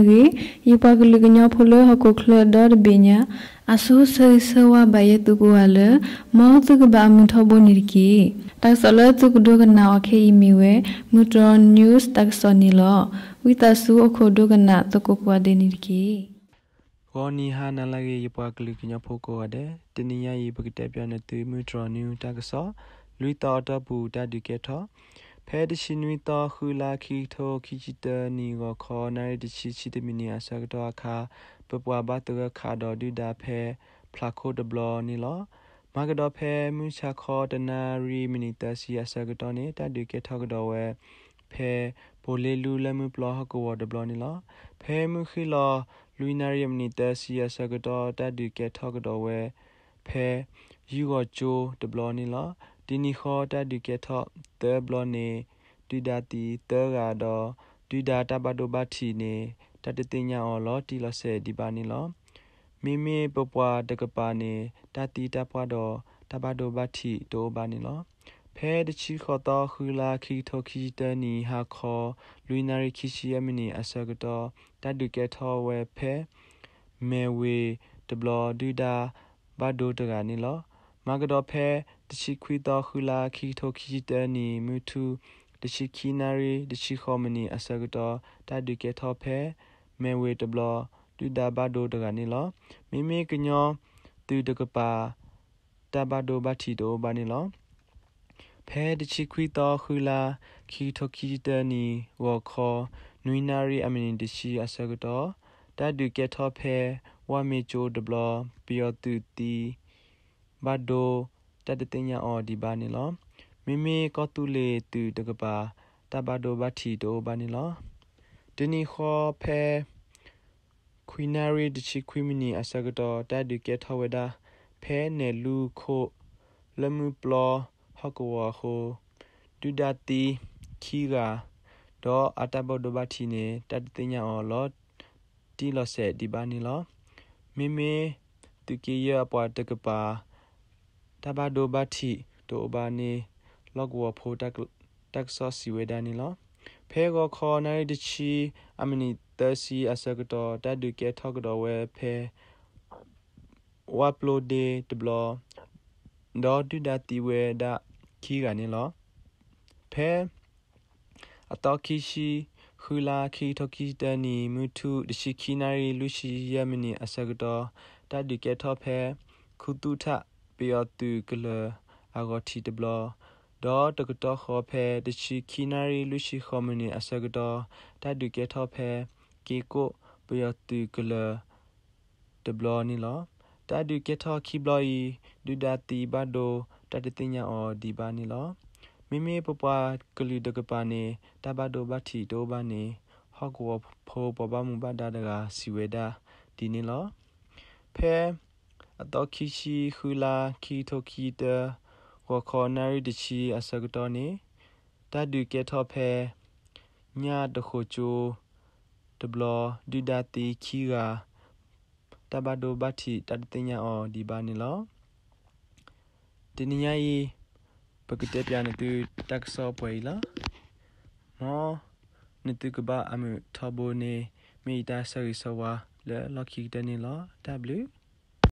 တၢ်ဘျုးဂ့ၤ, ယပှၤကလုာ်ကညီဖိလၢဟီၣ်ခိၣ်ချၢဒီတဘ့ၣ်ညါ, အဆိဆၢဂ့ၤဆၢဝါဘၣ်ယဲသုကိးဂၤလၢ မ်သုကဘၣ်အမုာ်ထီဘိန့ၣ်တက့ၢ်. တၢ်ကစီၣ်လၢသုကဒိကနၣ်အီၤခဲအံၤမ့ၢ်ဝဲ မုၢ်တြီၢ် news တၢ်ကစီၣ်န့ၣ်လီၤ. ဝံသးစူၤအိၣ်ခိးဒိကနၣ်သကိးကိးဂၤဒဲးန့ၣ်တက့ၢ်. ဂီၤနံၤဟါနၤလၢအဂ့ၤ ယပှၤကလုာ်ကညီဖိကိးဂၤဒဲး, တနံၤညါအံၤ ပကတဲပၠးနသု မုၢ်တြီၢ် news တၢ်ကစီၣ်, လွံၢ်သီအတီၢ်ပူၤတၢ်ဒုးကဲထီၣ်, ဖဲတဆံနွံသီ ဃုလါ ခံကထိခံဆံတၢနံၣ် ဂီၤခီ နၣ်ရံၣ်တဆံ ဆံတမံးနံးအဆၢကတီၢ်အခါ, ပပှၤဘၣ်သဂၢၢ်ခးဒီးဒုၣ်ဒါဖဲ ဖျးခိၣ်တဘျီန့ၣ်လီၤ. မၤကဒီးဖဲမုၢ်ဆါခီ တနၣ်ရံၣ် မံးနံးသၢဆံအဆၢကတီၢ်န့ၣ် တၢ်ဒုးကဲထီၣ်ကဒီးဝဲ ဖဲ ဘိၣ်လ့လူ လၢမုၢ်ပျီဟီၣ်ကဝီၤတဘျီန့ၣ်လီၤ. ဖဲမုၢ်ဃ့ၢ်လီၤ လွံၢ်နၣ်ရံၣ် မံးနံးသၢဆံအဆၢကတီၢ် တၢ်ဒုးကဲထီၣ်ကဒီးဝဲ ဖဲ ယူၢ်ဂီၤကၠိတဘျီန့ၣ်လီၤ. တနံၤဃီတၢ်ဒုးကဲထီၣ်သၢဘျီန့ၣ် ဒုၣ်ဒါသံသၢဂၤဒီး ဒုၣ်ဒါတၢ်ဘၣ်ဒိဘၣ်ထံးန့ၣ် တၢ်တသ့ၣ်ညါအီၤလီၤတံၢ်လီၤဆဲးဒံးဘၣ်န့ၣ်လီၤ. မ့မ့ၢ်ပပှၤတကပၤန့ၣ် တၢ်သံတၢ်ပှၢ်ဒီးတၢ်ဘၣ်ဒိဘၣ်ထံးတအိၣ်ဘၣ်န့ၣ်လီၤ. ဖဲတဆံဃိးသီ ဃုလါ ခံကထိခံဆံတၢနံၣ် ဟါခီ လွံၢ်နၣ်ရံၣ် ခံဆံယဲၢ်မံးနံးအဆၢကတီၢ် တၢ်ဒုးကဲထီၣ်ဝဲဖဲ မဲၢ်ဝ့ၤတဘျီ ဒုၣ်ဒါဘၣ်ဒိတဂၤန့ၣ်လီၤ. မၤကဒီးဖဲ တဆံခွံသီ ဃုလါ ခံကထိခံဆံတၢနံၣ် မုၢ်ထူၣ် တဆံခံနၣ်ရံၣ် တဆံဃိးမံးနံးအဆၢကတီၢ် တၢ်ဒုးကဲထီၣ်ဖဲ မဲၢ်ဝ့ၤတဘျီ ဒုၣ်ဒါဘၣ်ဒိတဂၤန့ၣ်လီၤ. မ့မ့ၢ်ကညီသုးတကပၤ တၢ်ဘၣ်ဒိဘၣ်ထံးတအိၣ်ဘၣ်န့ၣ်လီၤ. ဖဲတဆံခွံသီ ဃုလါ ခံကထိခံဆံတၢနံၣ် ဂီၤခီ နွံနၣ်ရံၣ် အမံးနံးတဆံအဆၢကတီၢ် တၢ်ဒုးကဲထီၣ်ဖဲ ဝၣ်မ့ကၠိတဘျီ ပယီၤသုးသံ ဘၣ်ဒိ တၢ်တသ့ၣ်ညါအီၤဒံးဘၣ်န့ၣ်လီၤ. မ့မ့ၢ်ကီၢ်သူလ့ၤသုးတကပၤ တၢ်ဘၣ်ဒိဘၣ်ထံးတအိၣ်ဘၣ်န့ၣ်လီၤ. တနံၤဃီဖဲ ခွံနၣ်ရံၣ် တဆံခွံမံးနံးအဆၢကတီၢ် တၢ်ဒုးကဲထီၣ်ဝဲဒၣ် ဖဲနဲၣ်လူခိၣ် လၢမုၢ်ပျီဟီၣ်ကဝီၤအဃိ ဒုၣ်ဒါသံခံဂၤ ဒီးအတၢ်ဘၣ်ဒိဘၣ်ထံးန့ၣ် တၢ်တသ့ၣ်ညါအီၤလီၤတံၢ်လီၤဆဲးဒံးဘၣ်န့ၣ်လီၤ. မ့မ့ၢ်သုးက့ယဲၢ်အပှၤတကပၤ တၢ်ဘၣ်ဒိဘၣ်ထံးတအိၣ်ဘၣ်န့ၣ် လီၢ်ကဝီၤဖိတၢ်ကစီၣ်စံးဝဲဒၣ်န့ၣ်လီၤ. ဖဲဂီၤခီ နၣ်ရံၣ်တဆံ အမံးနံးသၢဆံအဆၢကတီၢ် တၢ်ဒုးကဲထီၣ်ကဒီးဝဲဖဲ ဝၣ်ပျိဒ့တဘျီ ဒီးဒုၣ်ဒါသံဝဲဒၣ်ခံဂၤန့ၣ်လီၤ. ဖဲ အသီခံဆံ ဃုလါ ခံကထိခံဆံတၢနံၣ် မုၢ်ထူၣ် တဆံခံနၣ်ရံၣ် လွံၢ်ဆံယဲၢ်မံးနံးအဆၢကတီၢ် တၢ်ဒုးကဲထီၣ်ဖဲ ခူသူၣ်ထၣ် ပယီၤသုးကလၢၤအဂီၤထံးတဘျီ ဒီးတကတီၢ်ဃီဖဲ တဆံခံနၣ်ရံၣ် လွံၢ်ဆံဃိးမံးနံးအဆၢကတီၢ် တၢ်ဒုးကဲထီၣ်ဖဲ က့ကိၣ် ပယီၤသုးကလၢၤ တဘျီန့ၣ်လီၤ. တၢ်ဒုးကဲထီၣ်ခံဘျီအံၤ ဒုၣ်ဒါသံဘၣ်ဒိ တၢ်တသ့ၣ်ညါအီၤဒံးဘၣ်န့ၣ်လီၤ. မ့မ့ၢ်ပပှၤကလုာ်တကပၤန့ၣ် တၢ်ဘၣ်ဒိဘၣ်ထံးတအိၣ်ဘၣ်န့ၣ် ဟီၣ်ကဝီၤဖိပှၤဘၣ်မူဘၣ်ဒါတဂၤစံးဝဲဒၣ်ဒ်န့ၣ်လီၤ. ဖဲ အသီခံဆံ ဃုလါ ခံကထိခံဆံတၢ ဂီၤခီ နၣ်ရံၣ်တဆံအဆၢကတီၢ်န့ၣ် တၢ်ဒုးကဲထီၣ်ဖဲ ညၣ်တဃိးကၠိ တဘျီ ဒုၣ်ဒါသံခံဂၤ တၢ်ဘၣ်ဒိဘၣ်ထံးတၢ်တသ့ၣ်ညါအီၤဒံးဘၣ်န့ၣ်လီၤ. တနံၤညါအံၤ ပကတဲပၠးနသုတၢ်ကစီၣ်ပှဲၤအံၤလီၤ. မ်နသုကဘၣ်အမုာ်ထီဘိန့ၣ် မ့ၢ်ယတၢ်ဆၢဂ့ၤဆၢဝါလၢလီၢ်ခံကတၢၢ်န့ၣ်လီၤ. တၢ်ဘျုး